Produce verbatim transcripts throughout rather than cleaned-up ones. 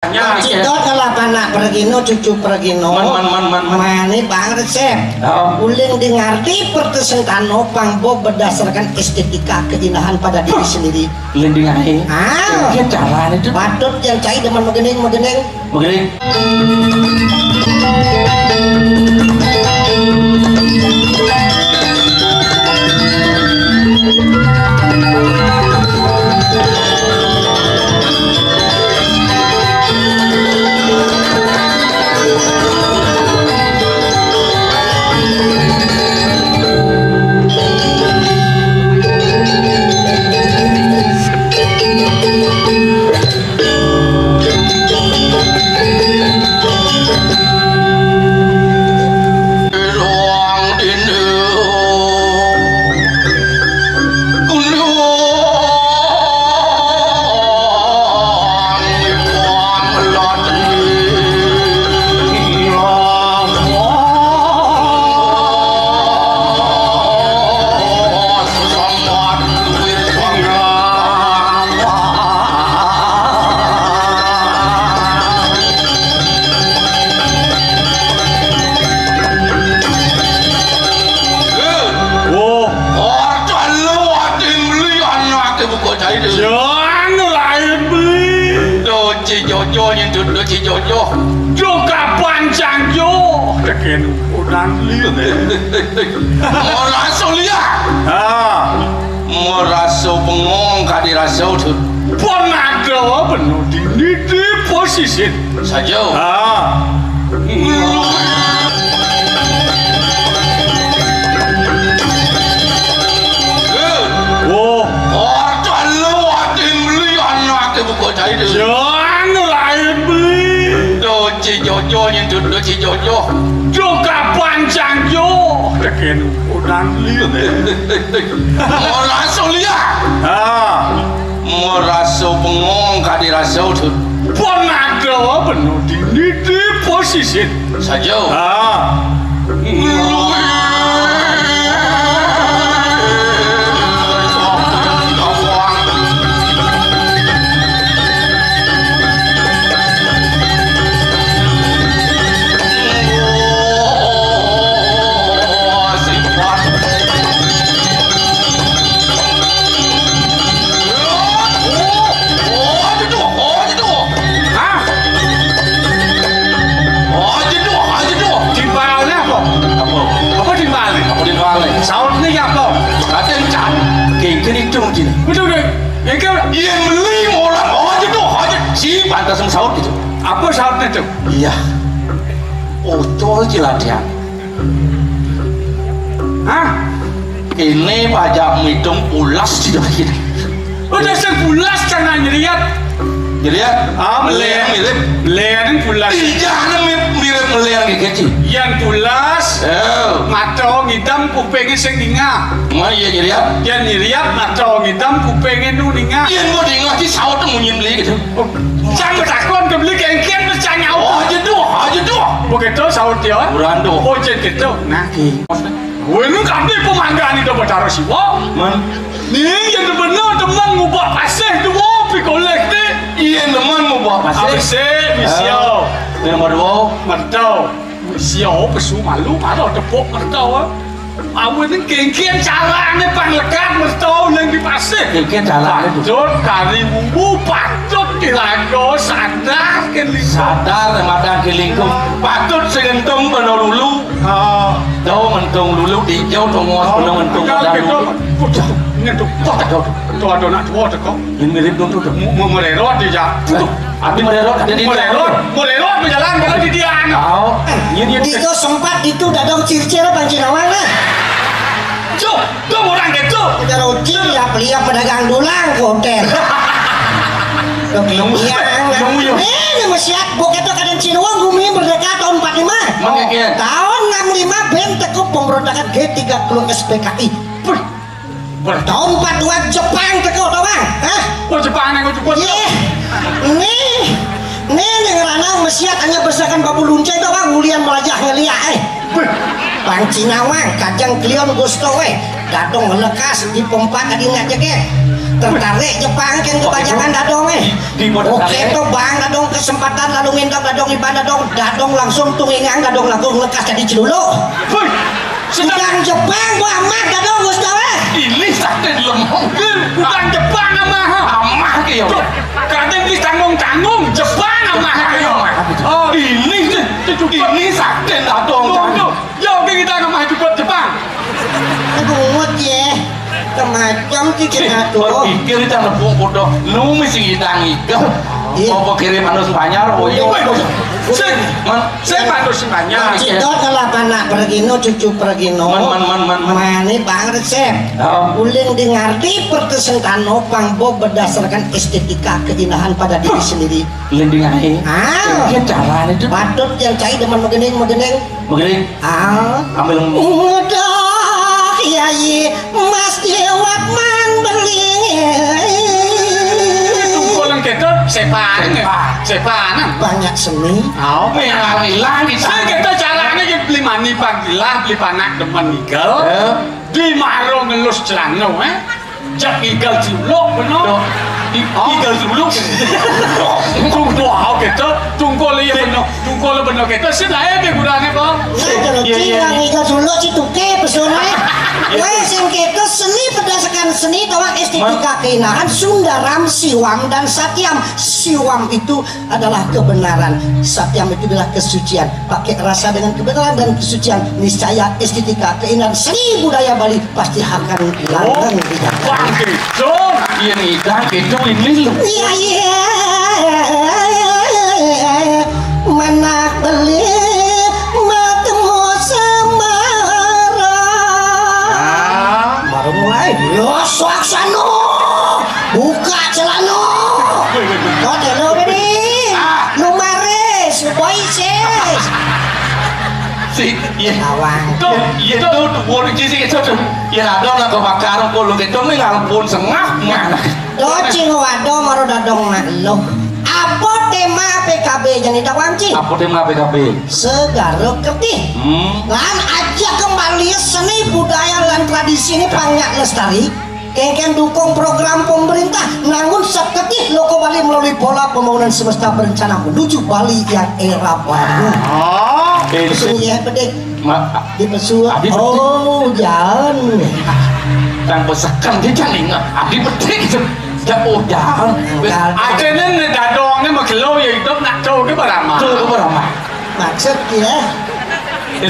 Cidot ngelah panak pergino, cucu pergino. Man, man, man, man, man. Mani bang resep. Oh. Uling di ngarti pertesentano pangbo berdasarkan estetika keindahan pada diri sendiri. Linding ae. Ah. Iya, carane, Dut. Patut yang cai demen megening, megening. Megening. Wah, ora telu ati meli anake buka cair. Jan lain beli. Doci jojo nyentuh doci jojo. Jo kapan cangjo? Teken udan liu. Ora solia. Ah. Meraso bengong kadi raso, Dut. Pon ada beno dini di posisi. Saja. Ah. Oh. Ora telu ati meli anake buka cair. Jan lain beli. Doci jojo nyentuh doci jojo. Jo kapan cangjo? Teken udan liu. Ora solia. Ah. Meraso bengong kadi raso, Dut. Pon ada beno dini di posisi. Saja. Ah. Hah? Oh, jenuh, oh, jenuh. Timbale apa? Apa? Apa timbale? Apa timbale? Sautne ya apa? Raden Can. Kengken itu mungkin. Betul, betul. Kengken. Iya, meli orang. Oh, jenuh, oh, jenuh. Si pantas saut gitu. Apa sautnya tuh? Iya. Oto ciladian. Hah? Ini pajak mitung ulas tidak gitu. Udah sebulas jangan nyeriat. Jadi ya, ah, melen. Mirip. Melen pulas. Iya, mirip, mirip melen gitu sih. Yang pulas, eh, mata ngidam kupingnya sing ninga. Mana iya nyeriat? Yang nyeriat mata ngidam kupingnya nu ninga. Iya, mau ninga sih saut munyi beli gitu. Oh, jangan takon ke beli kengken bercanya. Oh, aja doh, aja doh. Begitu saut dia. Kurang doh. Oh, jadi gitu. Nah. Wenu kabeh pemanggané Déwa Batara Siwa. Man. Ning yen bener demen ngubah pasih tuwa pikolih té. Iya demen ngubah pasih. Abisik, bisa. Eh, nomor dua. Merta. Bisa pesu malu malah tepuk merta. Awit ning kengken carané pang lekat merta ning di pasih. Kengken carané, Bu. Patut kari wuwu, patut dilaga sadar kén lingkung. Sadar matan kén lingkung. Patut sing entung bana lulu. Ah. Tau ngentung lulu dijau tongos, oh, pernah ngentung enggak, badan gitu. Lulu. Waduh, ngentung. Wah, tuh, tuh, ada anak tua teko. Ini mirip dong tuh. Mau mererot dia. Waduh, ati mererot, ada di mererot, mererot berjalan kalau di dia anak. Oh, ini dia. Itu sempat itu dadong circir apa Cinawang lah. Cuk, tuh orang gitu. Udah roti liap-liap pedagang dulang ke hotel. Iya, nunggu ya. Ini mesti buat itu kadang Cinawang gumi merdeka tahun empat lima. Mengkikir. Tahun enam lima ben teko pemberontakan G tiga puluh S P K I. Wih, bertahun empat dua Jepang teko to, Bang. Hah? Oh, Jepang nang Jepang. Iya. Nih. Nih ning ranau mesiat hanya bersakan babu luncai to, Bang. Ulian melajah ngeliak eh. Wih, Bang Cinawang kajang klion gusto weh. Dadong lekas di pompa tadi nak jeket. Tertarik Jepang kén kebanyakan dadong eh. Oke to bang dadong kesempatan lalu ngindang dadong iban dadong, dadong langsung tungingang dadong langsung lekas jadi celuluk. Tukang Jepang gua amat dadong Gusto eh. Ini sakit lemong. Tukang Jepang amah. Amah ke ya. Kadang ditanggung-tanggung Jepang amah ke ya. Oh, ini ini sakit dadong. Yo kita amah cukup Jepang. Aduh ya. Kemacam sih kita tuh. Pikir cang nepung kuda. Nu mesti kita ngikel. Iya. Apa kirim anu Spanyol? Oh iya. Sing, sing anu Spanyol. Cidot kalau anak pergino, cucu pergino. Man, man, man, man, man. Mani bang resep. Oh. Uling dengarti pertesentano pangbo berdasarkan estetika keindahan pada diri sendiri. Linding ae. Ah. Iya caranya tuh. Patut yang cai demen megening-megening. Begini, ah, ambil. Udah kiai Mas Dewat man beling. Tungkol yang ketot sepan. Sepan. Sepan. Banyak seni. Oh, merah hilang di sana. Kita caranya gitu beli mani panggilah, beli panak demen ngikel. Di maro ngelus celana eh. Jak ngikel juluk beno. Ngikel juluk. Tungkol kita, tungkol iya beno. Tungkol beno kita sing ae be gurane apa? Nah, kalau cing ngikel juluk cituke pesone. Weh sing kita seni berdasarkan seni tawang estetika keindahan Sundaram, Siwam dan Satyam. Siwam itu adalah kebenaran. Satyam itu adalah kesucian. Pakai rasa dengan kebenaran dan kesucian, niscaya estetika keindahan seni budaya Bali pasti akan langgeng di Jakarta. Wah, gitu. Iya nih, dah gitu ini lu. Iya, iya. Menak beli matemu semara. Baru mulai. Yo, suaksana. Buka celana. Kau telo bedi. Lumaris, boisis. Si, iya. Awang. Tuh, iya tuh, tuh, tuh, tuh, tuh, tuh, iya, ada nak kebakaran kalau kita nih ngalpun sengah mana. Docing wado maro dadong makhluk. Apa tema P K B jani tawang ci? Apa tema P K B? Segara Ketih. Hmm. Lan aja kembali seni budaya lan tradisi ini banyak lestari. Kengken dukung program pemerintah, namun seketik Loko Bali melalui pola pembangunan semesta berencana menuju Bali yang era baru. Oh, itu ya bedik. Di pesuah. Oh, jangan. Tang besekan dia jangan ingat. Adi bedik itu. Ya, oh, jangan. Akhirnya nih dadongnya makelo ya hidup nak tahu ke barama. Tahu ke barama. Maksud ya.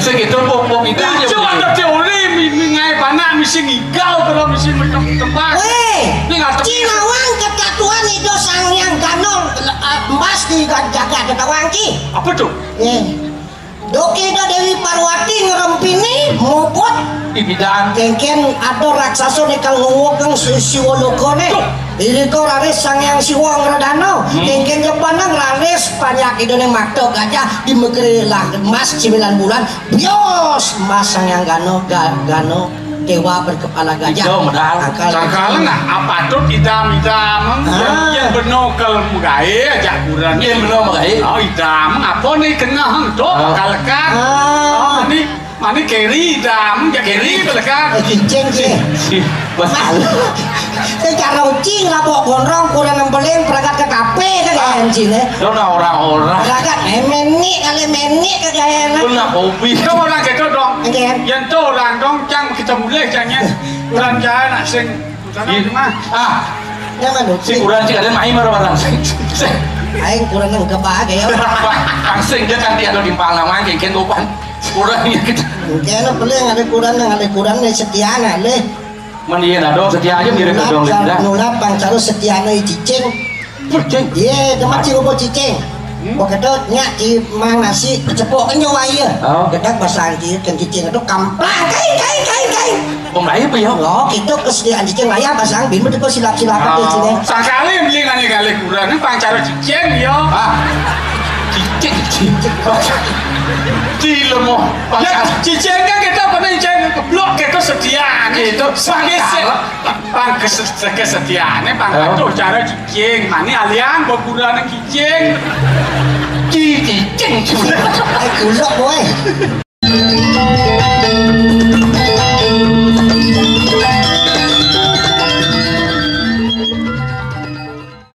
Sing itu pupuk itu aja. Itu ada teori mi-, mi-, ngai panak misi ngigal kalau misi macam tempat. Weh, ini nggak tepat. Cinawang ketatuan itu sang yang ganol, eh, emas di jagat ketawang ki. Apa tuh? Eh. Doki do Dewi Parwati ngerempini muput. Ibidan. Kengken ada raksasa nekal ngewokeng si-, siwa lokone. Tuh. Iriko raris Sang Hyang Siwa ngredano. Hmm. Kengken jepanang raris panyak idone makto gajah di megeri lah emas sembilan bulan. Bios emas Sang Hyang Gano, ga-, Gano, dewa berkepala gajah. Itu modal. Akal. Sangkala nak apa tut idam-idam. Ah. Yang, yang beno kal megai aja kuran. Yang beno megai. Oh, idam. Apa ni kena hang tu? Ah. Kalekan. Ah. Oh, ni Mani keri idam, ya keri belekan. Eh, cincin, cincin. Ih, betul. Teh cara ucing lah, bok gondrong, kurang nempeling, perangkat ke kafe, kan, ya, cincin, eh. Lo na orang-orang. Perangkat, eh, menik, kali menik, ke gaya, kan. Lo na hobi. Itu orang gitu dong. Oke. Yang tu orang dong, cang kita mulai, cangnya. Orang jalan, asing. Sana di mana? Ah. Yang mana? Si kurang sih, ada main marah-marah. Sing, sing. Aing kurang nang kebak, ya. Bang, sing, dia kan dia ada di Pahlawan, kayak gitu, Pan. Kurang ya kita. Kena paling ada kurang, ada kurang nih setia nih, leh. Man iya nah dong, setia aja mirip dong, leh. Nulap pang caru setia nih cicing. Cicing? Iya, teman cing opo cicing. Hmm? Oke tuh, nyak di mang nasi kecepok kan nyawa iya. Oh. Gedang pasang di kan cicing itu kamplang, kai, kai, kai, kai. Pembayu apa ya? Oh, gitu kesediaan cicing lah ya, pasang bin betul kok silap-silap di sini. Sakali beli ngane kali kurang, ini pang caru cicing ya. Ah. Cicing, cicing. Cilemo. Ya, cicing kan kita pernah cicing keblok kita setia. Gitu. Sebagai se-, pang kes-, kesetiaan, pang aduh cara cicing. Mani alian bakuran cicing. Cicing. Eh, kulak, boy.